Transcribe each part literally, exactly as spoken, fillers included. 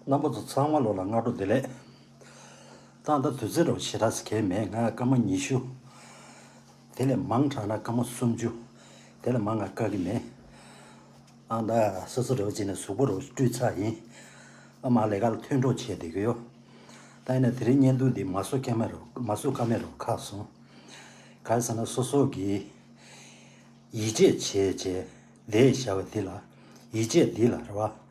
རྣམ་པ་ཚོ་ཚང་མ་ལོ་ལ་སྔ་དྲོ་བདེ་ལེགས། ད་ལྟ་དུས་ཚོད་རོ་ཞེ་དྲག་གལ་མེད། ང་སྐར་མ་ཉི་ཤུ། དེ་ལས་མང་དྲགས་ན་སྐར་མ་སུམ་ཅུ། དེ་ལས་མང་ང་དཀའ་གི་མེད། ཨ་ད་སོ་སོ་རེ་བ་བྱས་ནས་གཟུགས་པོ་རོ་བཀྲུས་ཚར་ཡིན། ཨ་མ་ལས་ཀ་ལ་ཐོན་འགྲོ་བྱས་བསྡད་གི་ཡོད། ད་ཡིན་ན་དེ་རིང་བརྙན་ཐུང་འདི་མ་བཟོ་ཁ་མེད་རོ་མ་བཟོ་ཁ་མེད་རོ་ཁག་སོང་། ག་རེ་ཟེར་ན་སོ་སོ་གི་ཡིད་ཆེས་བྱས་བྱས་བསྡད་བཞག་པ་འདི་ལ། ཡིད་ཆེས་འདི་ལ་རེད་བ།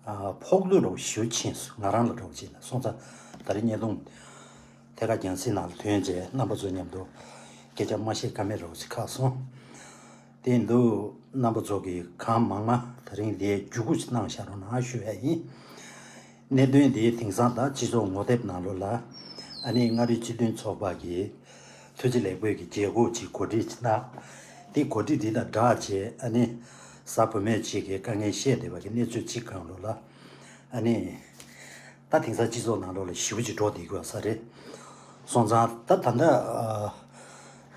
ཨ་ཕོག་ཐུག་རོ་ཞུ་ཕྱིན་སོང་། ང་རང་ལ་རོ་བྱས་ན་སོང་ཙང་ད་རེས་བརྙན་ཐུང་ཐད་ཀར་རྒྱང་སྲིང་ནང་ལ་ཐོན་རྗེས་རྣམ་པ་ཚོ་མཉམ་དུ་སྐད་ཆ་མ་བཤད་ཀ་མེད་རོ་ཞིག་ཁག་སོང་། དེ་འདུག་རྣམ་པ་ཚོ་གིས་གང་མང་མང་ད་རིང་འདིའི་བརྒྱུད་སྐུར་གནང་བཞག་རོགས་གནང་ཞུ་ཡ་ཡིན། གནད་དོན་འདི་དེང་སང་ད་སྤྱི་ཚོགས་ངོ་དེབ་ནང་ལོགས་ལ་ཨ་ནི་མངའ་རིས་སྤྱི་མཐུན་ཚོགས་པ་གི་ཐུགས་རྗེ་ལེགས་འབུལ་གྱི་མཛད་སྒོ་ཅིག་གོ་སྒྲིག་གནང་། དེ་གོ་སྒྲིག་འདི་དང་སྦྲགས་བྱས་ཨ་ནི་གཟའ་བུ་མོ་ཅིག་གི་དཀའ་ངལ་བཤད་བསྡད་པ་གི་གནས་ཚུལ་ཅིག་སྒང་ལོགས་ལ་ཨ་ནི་ད་དེང་སང་སྤྱི་ཚོགས་ནང་ལོགས་ལ་ཞེ་པོ་ཅིག་འགྲོ་བསྡད་དགོས་ས་རེད། སོང་ཙང་ད་ད་ལྟ་ཨ་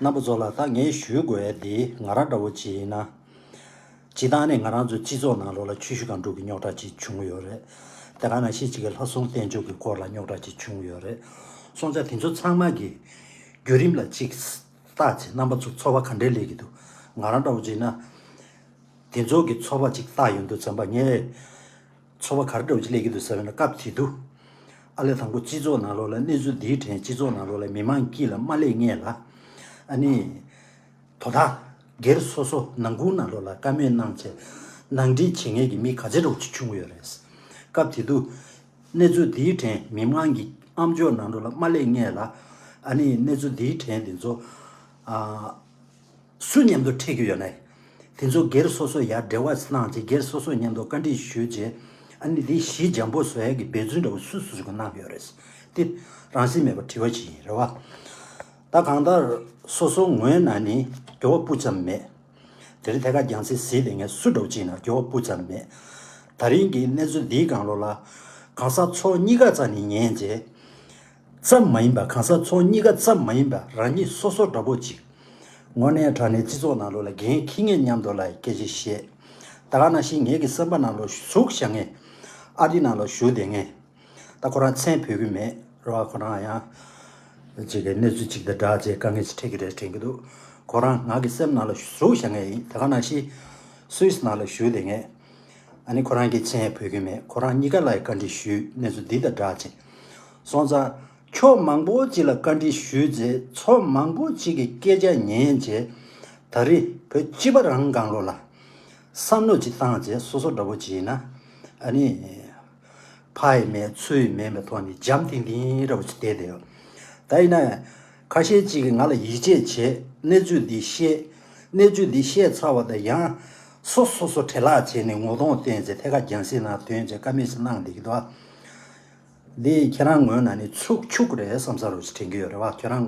རྣམ་པ་ཚོ་ལ་ད་ངས་ཞུ་དགོས་ཡ་འདི་ང་རང་འདྲ་བོ་ཅིག་ཡིན་ན། སྤྱིར་བཏང་ནས་ང་རང་ཚོའི་སྤྱི་ཚོགས་ནང་ལོགས་ལ་ཆུ་ཤུར་སྒང་དྲུག་གི་རྙོག་དྲ་ཅིག་བྱུང་ཡོད་རེད། དེ་ག་ནང་བཞིན་གཅིག་གི་ལྷ་སྲུང་བསྟེན་ཕྱོགས་ཀྱི་སྐོར་ལ་རྙོག་དྲ་ཅིག་བྱུང་ཡོད་རེད། སོང་ཙང་དེ་ཚོ་ཚང་མ་གི་བརྒྱུད་རིམ་ལ་ཅིག་བལྟས་ཚེ་རྣམ་པ་ཚོ་ཚོར་བ་ག་འདྲས་སླེབས་ཀྱི་འདུག་ང་རང་འདྲ་བོ་བྱས་ན། དེ་ཚོ་གི་ཚོར་བ་ཅིག་བལྟས་ཡོང་དུས་ཙམ་པ་ངས་ཚོར་བ་ག་རེ་འདྲ་བོ་ཅིག་སླེབས་ཀྱི་འདུག་ཟེར་བ་ན། སྐབས་དེ་དུས་ཨ་ལས་དང་པོ་སྤྱི་ཚོགས་ནང་ལོགས་ལ་གནས་ཚུལ་འདིའི་དྲན་སྤྱི་ཚོགས་ནང་ལོགས་ལ་མི་མང་དཀྱིལ་ལ་མ་སླེབས་སྔོན་ལ་ཨ་ནི། དོ་བདག་སྒེར་སོ་སོ་ནང་ཁུལ་ནང་ལོགས་ལ་བཀའ་མོལ་གནང་བྱས་ནང་འགྲིག་བྱེད་མཁན་གྱི་མི་ག་ཚད་འདྲ་བོ་ཅིག་བྱུང་ཡོད་རེད། སྐབས་དེ་དུས་གནས་ཚུལ་འདིའི་དྲན་མི་མང་གི་ཨམ་ཅོག་ནང་ལོགས་ལ་མ་སླེབས་སྔོན་ལ་ཨ་ནི་གནས་ཚུལ་འདིའི་དྲན་དེ་ཚོ་ཨ་སུ་མཉམ་དུ་འཕྲད་ཀྱི་ཡོད་ན། དེ་ཚོ་སྒེར་སོ་སོ་ཡར་འབྲེལ་བ་གནང་བྱས་སྒེར་སོ་སོ་མཉམ་དུ་བཀའ་འདྲི་ཞུས་བྱས་ཨ་ནི་འདི་ཞི་འཇམ་པོ་བཟོ་ཡ་གི་འབད་བརྩོན་འདྲ་བོ་སུ་སུ་ཞིག་གིས་གནང་ཡོད་རེད། དེ་རང་བཞིན་མེད་པ་དྲི་བ་ཅིག་ཡིན་རེད་བ། ད་གང་ལྟར་སོ་སོ་ངོས་ནས་ནི་འགྱུར་བ་སྤུ་ཙམ་མེད། དེ་རིང་ཐད་ཀར་རྒྱང་སྲིང་གཟིགས་བསྡད་མཁན་སུ་འདྲ་བོ་ཅིག་ཡིན་ན་འགྱུར་བ་སྤུ་ཙམ་མེད། ད་རིང་གི་གནས་ཚུལ་འདིའི་སྒང་ལོགས་ལ་གང་ཟག་ཚོ་གཉིས་ཀ་རྩ་ནས་ཉན་བྱས་ཙམ་མ་ཡིན་པ། གང་ཟག་ཚོ་གཉིས་ཀ་ཙམ་མ་ཡིན་པ་རང་ཉིད་སོ་སོ་འདྲ་བོ་ཅིག་དངོས་གནས་དྲང་གནས་སྤྱི་ཚོགས་ནང་ལོགས་ལ་འགན་འཁྱེར་མཁན་མཉམ་དུ་ལ་སྐད་ཆ་བཤད། ད་ག་ནང་བཞིན་ངེད་ཀྱི་སེམས་པ་ནང་ལོགས་ཟུག་བཞག་མཁན་ཨ་རི་ནང་ལ་བཞུགས་བསྡད་མཁན། ད་ཁོ་རང་མཚན་འབོད་ཀྱི་མེད་རེད་བ། ཁོ་རང་ཡང་ཅིག་གི་གནས་ཚུལ་ཅིག་དང་སྦྲགས་བྱས་དཀའ་ངལ་ཅིག་འཕྲད་ཀྱི་རེད་དྲན་གྱི་འདུག་ཁོ་རང་ང་གི་སེམས་ནང་ལ་ཟུག་བཞག་མཁན་ཡིན། ད་ག་ནང་བཞིན་སུད་སི་ནང་ལ་བཞུགས་བསྡད་མཁན། ཨ་ནི་ཁོ་རང་གི་མཚན་འབོད་ཀྱི་མེད། ཁོ་རང་གཉིས་ཀ་ལ་ཡང་བཀའ་འདྲི་ཞུས། གནས་ཚུལ་འདི་དང་སྦྲགས་བྱས། སོང་ཙང་ཕྱོགས་མང་པོ་ཅིག་ལ་བཀའ་འདྲི་ཞུས་རྗེས་ཕྱོགས་མང་པོ་ཅིག་གི་སྐད་ཆ་ཉན་རྗེས་ད་རེས་བོད་སྤྱི་པ་རང་སྒང་ལོགས་ལ་བསམ་བློ་ཅིག་བཏང་རྗེས་སོ་སོ་འདྲ་བོ་ཅིག་ཡིན་ན་ཨ་ནི། ཕ་ཡི་མེད་ཚུ་ཡི་མེད་པའི་ཐོག་ནས་འཇམ་ཐིང་ཐིང་འདྲ་བོ་ཅིག་བསྡད་དེ་ཡོད། ད་ཡིན་ན་ཁ་ཤས་ཅིག་གིས་ང་ལ་ཡིད་ཆེས་བྱེད། གནས་ཚུལ་འདི་བཤད། གནས་ཚུལ་འདི་བཤད་ཚར་བ་དང་ཡང་སོ་སོ་སོ་བྲེལ་ལག་བྱས་ནས་ངོ་གདོང་བསྟན་ཚེ་ཐད་ཀར་རྒྱང་སྲིང་ནང་ཐོན་ཚེ་ཀ་མེད་སེ་གནང་བསྡད་ཀྱི་འདུག་འདི་ཁྱེད་རང་ངོས་ནས་ནི་ཚུགས་ཆུག་རེད་བསམ་ས་རོ་ཞིག་དྲན་གྱི་ཡོད་རེད་བ། ཁྱེད་རང་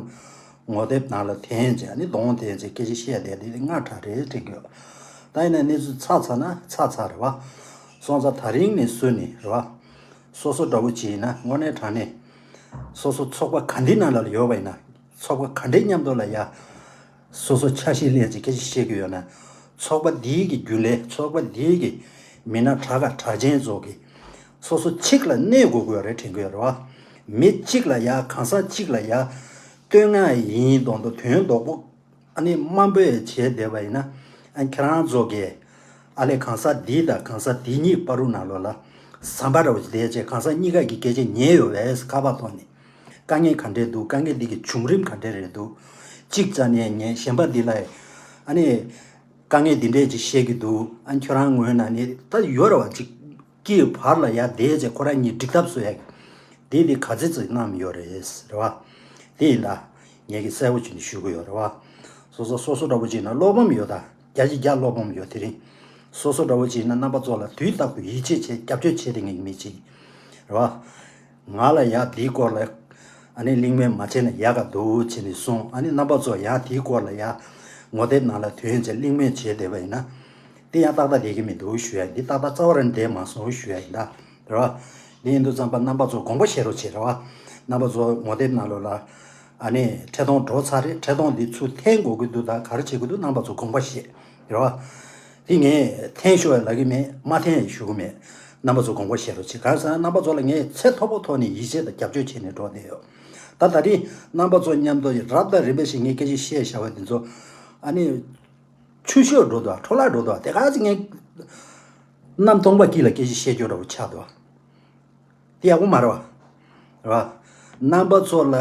ངོ་དེབ་ནང་ལ་འཐེན་བྱས་ནི་གདོང་འཐེན་བྱས་སྐད་ཆ་བཤད་བསྡད་འདི་སྔ་དྲགས་རེད་དྲན་གྱི་ཡོད། ད་ཡིན་ན་གནས་ཚུལ་ཚར་ཚར་ན་ཚར་ཚར་རེད་བ། སོང་ཙང་ད་རིང་ནས་བཟུང་ནས་རེད་བ། སོ་སོ་འདྲ་བོ་ཅིག་ཡིན་ན་དངོས་གནས་དྲང་གནས་སོ་སོ་ཚོགས་པ་ག་འདི་ནང་ལ་ཡོད་པ་ཡིན་ན་ཚོགས་པ་ག་འདྲའི་མཉམ་དུ་ལ་ཡ་སོ་སོ་ཆ་ཤས་ལེན་ཅིག་སྐད་ཆ་བཤད་ཀྱི་ཡོད་ན་ཚོགས་པ་འདིའི་གི་རྒྱུན་ལས་ཚོགས་པ་འདིའི་གི་མི་སྣ་དྲག་ག་དྲག་ཅན་ཚོ་གི་སོ་སོ་གཅིག་ལ་གནས་དགོས་ཀྱི་ཡོད་རེད་དྲན་གྱི་ཡོད་རེད་བ། མི་གཅིག་ལ་ཡ་གང་ཟག་གཅིག་ལ་ཡ་བསྟོད་བསྔགས་ཡིན་མདོག་མདོག་དོན་ལྡོག་པོ། ཨ་ནི་དམའ་འབེབས་བྱས་བསྡད་པ་ཡིན་ན་ཨ་ཁྱེད་རང་ཚོ་གིས་ཨ་ལས་གང་ཟག་འདི་དང་གང་ཟག་འདི་གཉིས་བར་དུ་ནང་ལོགས་ལ་ཟམ་པ་འདྲ་བོ་ཞིག་བསྡད་བྱས་གང་ཟག་གཉིས་ཀ་གི་སྐད་ཆ་ཉན་ཡོད་པས་ཁ་པར་ཐོག་ནས་དཀའ་ངལ་ག་འདྲས་འདུག་དཀའ་ངལ་འདི་གི་བྱུང་རིམ་ག་འདྲས་རེད་འདུག་གཅིག་རྩ་ནས་ཉན་གཞན་པ་འདི་ལ་ཨ་ནི་དཀའ་ངལ་འདི་འདྲས་ཅིག་བཤད་ཀྱི་འདུག་ཨ་ཁྱོད་རང་ངོས་ནས་ནི་ད་ཡོད་རེད་བ་ཅིག་གི་བར་ལ་ཡ་བསྡད་བྱས་ཁོ་རང་གཉིས་འགྲིག་ཐབས་བཟོ་ཡ་གི་དེ་དེ་ག་ཚོད་ཙམ་གནང་ཡོད་རེད་རེད་བ། དེ་ཡིན་ད་ངས་ཀྱི་གསལ་པོ་བྱས་ནས་ཞུ་གི་ཡོད་རེད་བ། སོ་སོ་སོ་སོ་འདྲ་བོ་ཅིག་ཡིན་ན་བློ་ཕམ་ཡོད་ད་བརྒྱ་ཆ་བརྒྱ་བློ་ཕམ་ཡོད། དེ་རིང་སོ་སོ་འདྲ་བོ་ཅིག་ཡིན་ན་རྣམ་པ་ཚོ་ལ་དུས་རྟག་ཏུ་ཡིད་ཆེས་བྱས་རྒྱབ་སྐྱོར་བྱས་དེ་ངས་མི་ཅིག་རེད་བ། ང་ལ་ཡ་དེའི་སྐོར་ལ་ཨ་ནི་གླེང་མོལ་མ་བྱས་ན་ཡག་ག་འདུག་བྱས་ནས་གསུངས། ཨ་ནི་རྣམ་པ་ཚོ་ཡང་དེའི་སྐོར་ལ་ཡ་ངོ་དེབ་ནང་ལ་ཐོན་བྱས་གླེང་མོལ་བྱས་བསྡད་པ་ཡིན་ན་དེ་ཡང་ཏག་ཏག་བསྡད་ཀྱི་མི་འདུག་ཞུ་ཡ་ཡིན། འདི་ཏག་ཏག་རྩ་བ་རང་བསྡད་མ་སོང་ཞུ་ཡ་ཡིན་ད་རེད་བ། འདི་ཡིན་དུས་ཙམ་པ་རྣམ་པ་ཚོ་དགོངས་པ་བཞེས་རོགས་བྱེད་རེད་བ། རྣམ་པ་ཚོ་ངོ་དེབ་ནང་ལོགས་ལ་ཨ་ནི་ཁྲི་སྟོང་འགྲོ་ཚར་རེད། ཁྲི་སྟོང་འདི་ཚུར་འཐེན་དགོས་ཀྱི་འདུག་ད་ག་རེ་བྱེད་དགོས་འདུག་རྣམ་པ་ཚོ་དགོངས་པ་བཞེས་རེད་བ། དེ་ངས་འཐེན་ཤོག་ཡ་ལབ་ཀྱི་མེད། མ་འཐེན་ཡ་ཞུ་གི་མེད། རྣམ་པ་ཚོ་དགོངས་པ་བཞེས་རོགས་བྱེད། གང་ཟེར་ན་རྣམ་པ་ཚོ་ལ་ངས་ཚད་མཐོ་པོ་ཐོག་ནས་ཡིད་ཆེས་དང་རྒྱབ་སྐྱོར་བྱས་ནས་འགྲོ་བསྡད་ཡོད། ད་ད་རིང་རྣམ་པ་ཚོ་མཉམ་དུ་རབ་དང་རིམ་པ་བཞིན་ངས་སྐད་ཆ་བཤད་བཞག་པ་འདི་ཚོ་ཨ་ནི་ཆུ་ཤོར་འགྲོ་འདུག་འཕྲོ་བརླག་འགྲོ་འདུག་དེ་ག་ཚོད་ངས་གནམ་སྟོང་པ་དཀྱིལ་ལ་སྐད་ཆ་བཤད་རྒྱུ་འདྲ་པོ་ཆགས་འདུག་དེ་ཡག་པོ་མ་རེད་བ། རེད་བ། རྣམ་པ་ཚོ་ལ་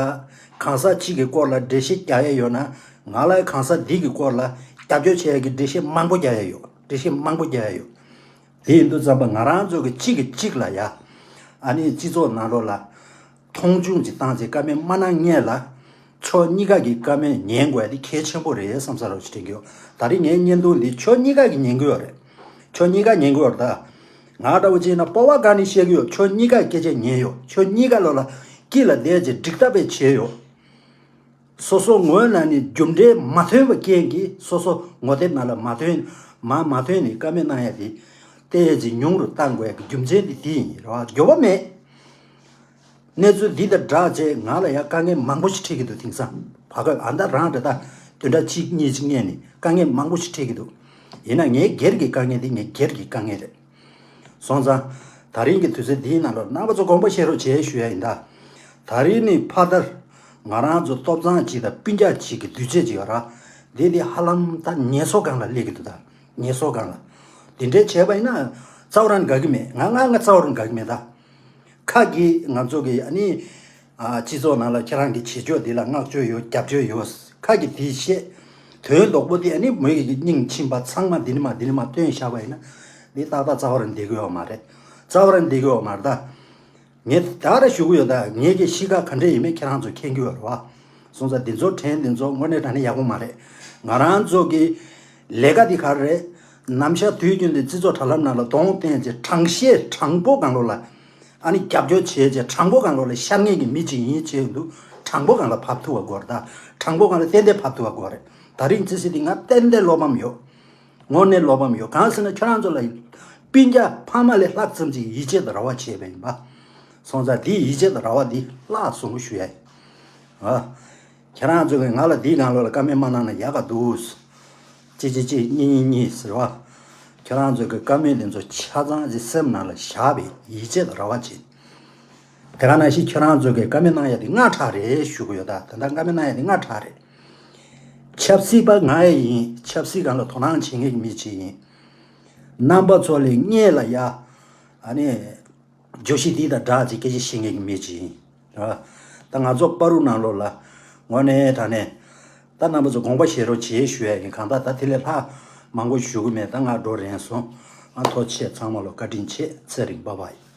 གང་ཟག་གཅིག་གི་སྐོར་ལ་འགྲེལ་བཤད་རྒྱག་ཡ་ཡོད་ན། ང་ལ་གང་ཟག་འདི་གི་སྐོར་ལ་རྒྱབ་སྐྱོར་བྱེད་ཡ་གི་འགྲེལ་བཤད་མང་པོ་རྒྱག་ཡ་ཡོད། འགྲེལ་བཤད་མང་པོ་རྒྱག་ཡ་ཡོད། དེ་ཡིན་དུས་ཙམ་པ་ང་རང་ཚོ་གི་གཅིག་གིས་གཅིག་ལ་ཡ། ཨ་ནི་སྤྱི་ཚོགས་ནང་ལོགས་ལ་མཐོང་ཆུང་ཅིག་བཏང་ཚེ་བཀའ་མོལ་མ་གནང་སྔོན་ལ། ཕྱོགས་གཉིས་ཀ་གི་བཀའ་མོལ་ཉན་དགོས་ཡ་དེ་གལ་ཆེན་པོ་རེད་བསམ་ས་རོགས་ཞིག་དྲན་གྱི་ཡོད། ད་རིང་ངའི་བརྙན་ཐུང་འདི་ཕྱོགས་གཉིས་ཀ་གི་ཉན་གྱི་ཡོད་རེད། ཕྱོགས་གཉིས་ཀ་ཉན་གྱི་ཡོད་རེད་ད། ང་འདྲ་བོ་ཅིག་ཡིན་ན་སྤོབས་པ་དགའ་ནས་བཤད་ཀྱི་ཡོད། ཕྱོགས་གཉིས་ཀ་སྐད་ཆ་ཉན་ཡོད། ཕྱོགས་གཉིས་ཀ་ལོ་ལ་དཀྱིལ་ལ་བསྡད་ཅིག་འགྲིག་ཐབས་པའི་བྱས་ཡོད། སོ་སོ་ངོས་ནས་ནི་རྒྱུ་འབྲས་མ་ཐོན་པ་རྐྱེན་གྱིས་སོ་སོ་ངོ་དེབ་ནང་ལ་མ་ཐོན། མ་མ་ཐོན་ནས་བཀའ་མོལ་གནང་ཡ་དེ་ཏོག་ཙམ་ཉུང་རུ་བཏང་དགོས་ཡ་གི་རྒྱུ་མཚན་དེ་དེ་ཡིན་རེད་བ། འགྱོད་པ་མེད། གནས་ཚུལ་འདི་དང་སྦྲགས་བྱས་ང་ལ་ཡང་དཀའ་ངལ་མང་པོ་ཞིག་འཕྲད་ཀྱི་འདུག་དེང་སང་བར་སྐབས་ཨ་ད་རང་འདྲ་ད་བདུན་ཕྲག་གཅིག་གཉིས་ཅིག་སྔོན་ནས་དཀའ་ངལ་མང་པོ་ཞིག་འཕྲད་ཀྱི་འདུག་ཡིན་ན་ངའི་སྒེར་གྱི་དཀའ་ངལ་འདི་ངའི་སྒེར་གྱི་དཀའ་ངལ་རེད། སོང་ཙང་། ད་རིང་གི་དུས་ཚོད་འདིའི་ནང་ལ་རྣམ་པ་ཚོ་དགོངས་པ་བཞེས་རོགས་བྱེད་ཞུ་ཡ་ཡིན་ད། ད་རིང་ནི་ཕ་དར། ང་རང་ཚོ་སྟོབས་ཚང་གཅིག་དང་སྤུན་ཀྱག་གཅིག་གི་དུས་ཚོད་ཅིག་ཡོད་ར། འདི་འདི་ཧ་ལམ་ད་ངལ་གསོ་སྒང་ལ་སླེབས་ཀྱི་འདུག་ད། ངལ་གསོ་སྒང་ལ། འདི་འདྲའི་བྱས་པ་ཡིན་ན་རྩ་བ་རང་དགའ་གི་མེད། ང་ང་ང་རྩ་བ་རང་དགའ་གི་མེད་ད། ཁ་གི་ང་ཚོ་གི་ཨ་ནི། ཨ་སྤྱི་ཚོགས་ནང་ལ་ཁྱེད་རང་གི་བྱེད་ཕྱོགས་འདི་ལ་བསྔགས་བརྗོད་ཡོད། རྒྱབ་སྐྱོར་ཡོད། ཁ་གི་དེ་བཤད། དོན་ལྡོག་པོ་དེ་ཨ་ནི་མོས་གི་སྙིང་ཕྱིན་པ་ཚང་མ་འདི་ནི་མ་འདི་ནི་མ་སྟོན་བཞག་པ་ཡིན་ན། འདི་ཏག་ཏག་རྩ་བ་རང་བསྡད་གི་ཡོད་མ་རེད། རྩ་བ་རང་བསྡད་གི་ཡོད་མ་རེད་ད། ངས་ད་ར་ཞུ་གི་ཡོད་ད། ངས་ཀྱི་གཤིས་ཀ་ག་འདྲ་ཡིན་མིན་ཁྱེད་རང་ཚོ་མཁྱེན་གྱི་ཡོད་རེད་བ། སོང་ཙང་འདི་ཚོ་དྲན་འདི་ཚོ་དངོས་གནས་དྲང་གནས་ཡག་པོ་མ་རེད། ང་རང་ཚོ་གི་ལས་ཀ་འདི་ག་རེ་རེད། ནམ་ཞག་དུས་རྒྱུན་དུ་སྤྱི་ཚོགས་དྲ་ལམ་ནང་ལ་གདོང་བསྟན་ཅིག་དྲང་བཤད་དྲང་པོ་སྒང་ལོགས་ལ། ཨ་ནི་རྒྱབ་སྐྱོར་བྱས་ཅིག་དྲང་པོ་སྒང་ལོགས་ལ་ཤར་ངེས་ཀྱི་མི་ཅིག་ཡིན་ཅེས་འདུག་དྲང་པོ་སྒང་ལ་ཕབ་ཐུབ་པ་དགོས་རེད་ད། དྲང་པོ་སྒང་ལ་ཏན་ཏན་ཕབ་ཐུབ་པ་དགོས་རེད། ད་རིང་ཅི་སྲིད་འདི་ང་ཏན་ཏན་བློ་ཕམ་ཡོད། དངོས་གནས་བློ་ཕམ་ཡོད། གང་ཟེར་ན་ཁྱོད་རང་ཚོ་ལ་སྤུན་ཀྱག་ཕ་མ་ལས་ལྷག་ཙམ་ཅིག་ཡིད་ཆེས་དང་རེ་བ་བྱས་པ་ཡིན་པ། སོང་ཙང་དེའི་ཡིད་ཆེས་དང་རེ་བ་འདི་བརླག་སོང་ཞུ་ཡ་ཡིན། ཨ། ཁྱེད་རང་ཚོ་གིས་ང་ལ་འདིའི་ནང་ལོགས་ལ་བཀའ་མོལ་མ་གནང་ན་ཡག་ག་འདུག་གཅིག་གཅིག་གཅིག་གཉིས་གཉིས་གཉིས་ཟེར་བ། ཁྱེད་རང་ཚོ་གི་བཀའ་མོལ་འདི་ཚོ་ཆ་ཚང་ཅིག་སེམས་ནང་ལ་བཞག་པའི་ཡིད་ཆེས་དང་རེ་བ་བྱེད། དེ་ག་ནང་བཞིན་ཁྱེད་རང་ཚོ་གིས་བཀའ་མོལ་གནང་ཡ་དེ་སྔ་དྲགས་རེད་ཞུ་གི་ཡོད། ད་ད་ལྟ་བཀའ་མོལ་གནང་ཡ་དེ་སྔ་དྲགས་རེད། ཆབ་སྲིད་པ་ང་ཡང་ཡིན། ཆབ་སྲིད་སྒང་ལ་དོ་སྣང་བྱེད་མཁན་གྱི་མི་ཅིག་ཡིན། རྣམ་པ་ཚོ་ལས་སྔོན་ལ་ཡ། ཨ་ནི། བརྗོད་གཞི་འདི་དང་སྦྲགས་ཅིག་སྐད་ཆ་བཤད་མཁན་གྱི་མི་ཅིག་ཡིན། རེད་བ། ད་ང་ཚོ་བར་དུ་ནང་ལོགས་ལ། དངོས་གནས་དྲང་གནས། ད་རྣམ་པ་ཚོ་དགོངས་པ་བཞེས་རོགས་བྱེད་ཞུ་ཡ་ཡིན། གང་ལྟར་ད་དེ་ལས་ལྷག་མང་པོ་ཞུ་གི་མེད། ད་ང་འགྲོ་རན་སོང་། ཨ་ཐུགས་རྗེ་ཆེ། ཚང་མ་ལ་བཀའ་དྲིན་ཆེ། ཚེ་རིང་། བྷའི་བྷའི།